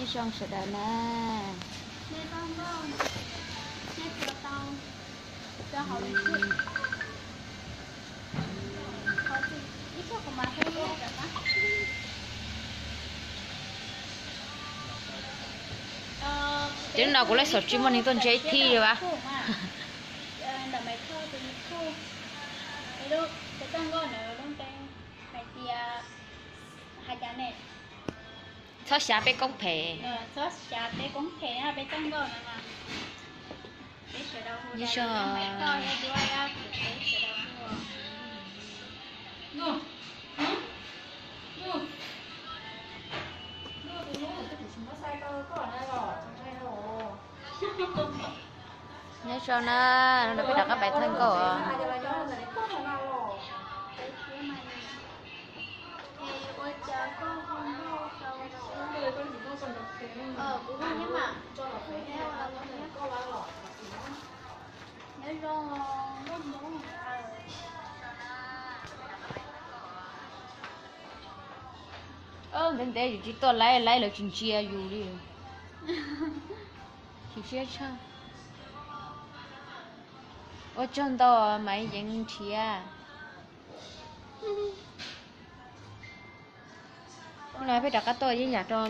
Nyob zoo sawv daws na. Ces no kuv lej xom tsis muaj neeg tuaj ntsia ib thib li as. Txhob xyav peb koob phem. Nyob zoo. Nyob zoo na, no peb rov qab pais thaj nkauj os. Ntev ntev yus tsis tuaj laib, laib lawv tsis ntsia yus li. Chim siab tshaj. Ua tsaug ntau Maiv Yeev nrhiav. No peb rov qab tuaj yeej yam rau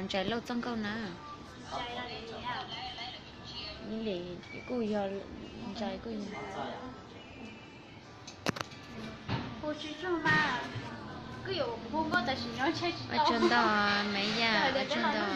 Ntsais Lauj txoj nkauj na. Kuj yog Ntsais kuj yog. Ua tsaug ntau Maiv Yaj, ua tsaug ntau.